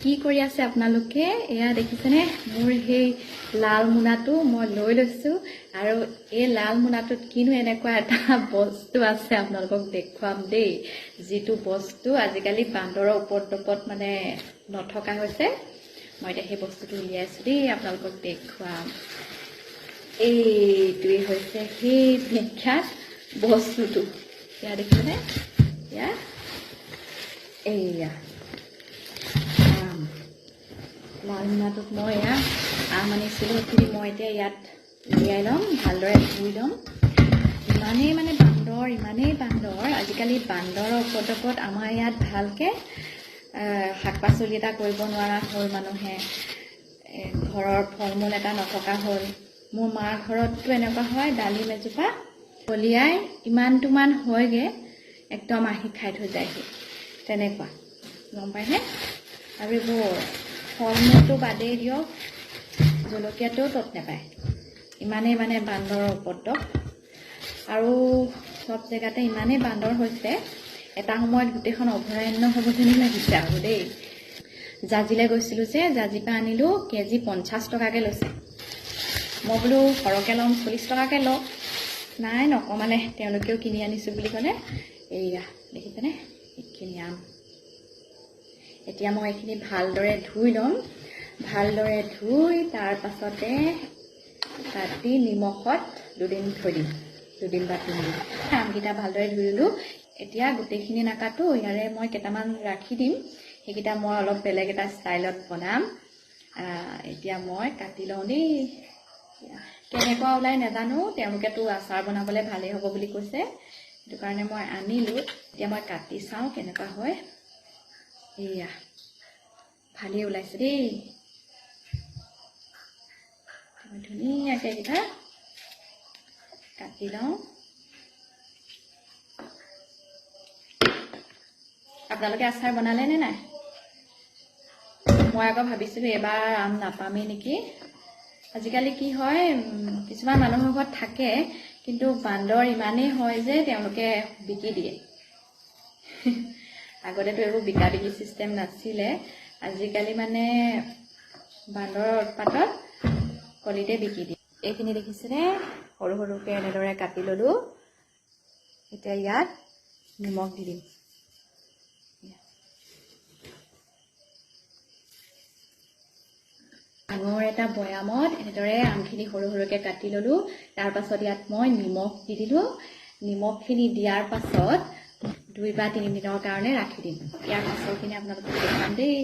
কি কৰি আছে আপোনালোকে? এয়া দেখিছেনে, মোৰ সেই লাল মোনাটো মই লৈ লৈছোঁ। আৰু এই লাল মোনাটোত কিনো এনেকুৱা এটা বস্তু আছে আপোনালোকক দেখুৱাম দেই, যিটো বস্তু আজিকালি বান্দৰৰ উপদ্ৰৱত মানে নথকা হৈছে। মই এতিয়া সেই বস্তুটো উলিয়াইছোঁ দেই, আপোনালোকক দেখুৱাম। এইটোৱেই হৈছে সেই বিখ্যাত বস্তুটো। এয়া দেখিছেনে? এয়া এইয়া আম। লাল মোনাটোত মই এয়া আম আনিছিলোঁ। এইখিনি মই এতিয়া ইয়াত উলিয়াই ল'ম, ভালদৰে ধুই ল'ম। ইমানেই মানে বান্দৰ, ইমানেই বান্দৰ আজিকালি। বান্দৰৰ উপদ্ৰৱত আমাৰ ইয়াত ভালকৈ শাক পাচলি এটা কৰিব নোৱাৰা হ'ল মানুহে, ঘৰৰ ফল মূল এটা নথকা হ'ল। মোৰ মাৰ ঘৰততো এনেকুৱা হয়, ডালিম এজোপা কলিয়াই ইমানটোমান হয়গৈ, একদম আহি খাই থৈ যায়হি, তেনেকুৱা, গম পায়নে? আৰু এইবোৰ ফল মূলটো বাদেই দিয়ক, জলকীয়াটোও তত নাপায়, ইমানেই মানে বান্দৰৰ উপদ্ৰৱ। আৰু চব জেগাতে ইমানেই বান্দৰ হৈছে, এটা সময়ত গোটেইখন অভয়াৰণ্য হ'ব যেনে লাগিছে আৰু দেই। জাজিলৈ গৈছিলোঁ যে, জাজিৰ পৰা আনিলোঁ, কেজি 50 টকাকৈ লৈছে। মই বোলো সৰহকৈ ল'ম, 40 টকাকৈ লওক। নাই, নকমালে, তেওঁলোকেও কিনি আনিছোঁ বুলি ক'লে। এইয়া দেখিছেনে এইখিনি আম? এতিয়া মই এইখিনি ভালদৰে ধুই ল'ম। ভালদৰে ধুই তাৰ পাছতে কাটি নিমখত দুদিন থৈ দিম, দুদিন বা তিনিদিন। আমকেইটা ভালদৰে ধুই ল'লোঁ। এতিয়া গোটেইখিনি নাকাটো, ইয়াৰে মই কেইটামান ৰাখি দিম। সেইকেইটা মই অলপ বেলেগ এটা ষ্টাইলত বনাম। এতিয়া মই কাটি লওঁ দেই। কেনেকুৱা ওলাই নাজানো, তেওঁলোকেতো আচাৰ বনাবলৈ ভালেই হ'ব বুলি কৈছে, সেইটো কাৰণে মই আনিলোঁ। এতিয়া মই কাটি চাওঁ কেনেকুৱা হয়। এয়া ভালেই ওলাইছে দেই। মই ধুনীয়াকৈ এইকেইটা কাটি লওঁ। আপোনালোকে আচাৰ বনালে নে নাই? মই আকৌ ভাবিছিলোঁ এইবাৰ আম নাপামেই নেকি। আজিকালি কি হয়, কিছুমান মানুহৰ ঘৰত থাকে, কিন্তু বান্দৰ ইমানেই হয় যে তেওঁলোকে বিকি দিয়ে। আগতেতো এইবোৰ বিকা বিকি চিষ্টেম নাছিলে। আজিকালি মানে বান্দৰৰ উৎপাতত কলিতে বিকি দিয়ে। এইখিনি দেখিছেনে? সৰু সৰুকৈ এনেদৰে কাটি ল'লোঁ। এতিয়া ইয়াত নিমখ দি দিম। ডাঙৰ এটা বৈয়ামত এনেদৰে আমখিনি সৰু সৰুকৈ কাটি ল'লোঁ। তাৰপাছত ইয়াত মই নিমখ দি দিলোঁ। নিমখখিনি দিয়াৰ পাছত 2 বা 3 দিনৰ কাৰণে ৰাখি দিম। ইয়াৰ পাছৰখিনি আপোনালোকক দেখুৱাম দেই।